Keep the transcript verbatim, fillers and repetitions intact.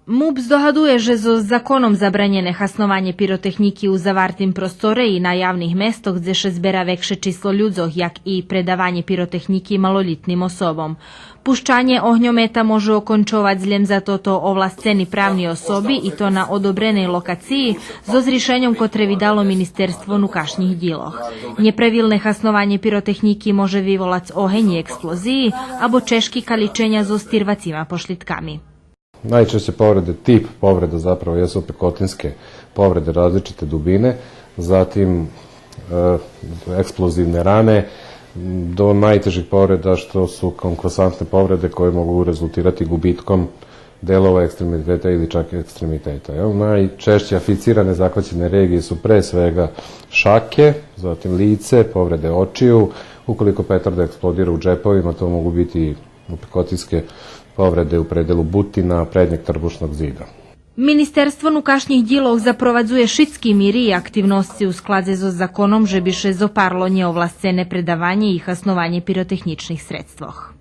МУП здогадує же зоз законом забранєне хаснованє пиротехнїки у завартим просторе и на явних местох, дзе ше збера векше число людзох, як и предаванє пиротехнїки малолїтним особом. Пущанє огньомета можу окончовац лєм за тото овласцени правни особи, и то на одобреней локациї, зоз ришеньом котре видало Министерство нукашнїх дїлох. Нєпревилне хаснованє пиротехнїки може виволац огень и експлозиї, або чежки калїченя зоз тирвацима пошлїдками. Najčešće povrede, tip povreda zapravo jesu pekotlinske povrede različite dubine, zatim, e, eksplozivne rane, do najtežih povreda što su konkvasantne povrede koje mogu rezultirati gubitkom delova ekstremiteta ili čak ekstremiteta, jel? Najčešće aficirane zahvaćene regije su pre svega šake, zatim lice, povrede očiju. Ukoliko petarda eksplodira u džepovima, to mogu biti pekotlinske povrede u predelu butina, prednjeg trbušnog zida. Министерство нукашнїх дїлох запровадзує шицки мири и активносци у складзе зоз законом же би ше зопарло нєовласцене предаванє и хаснованє пиротехнїчних средствох.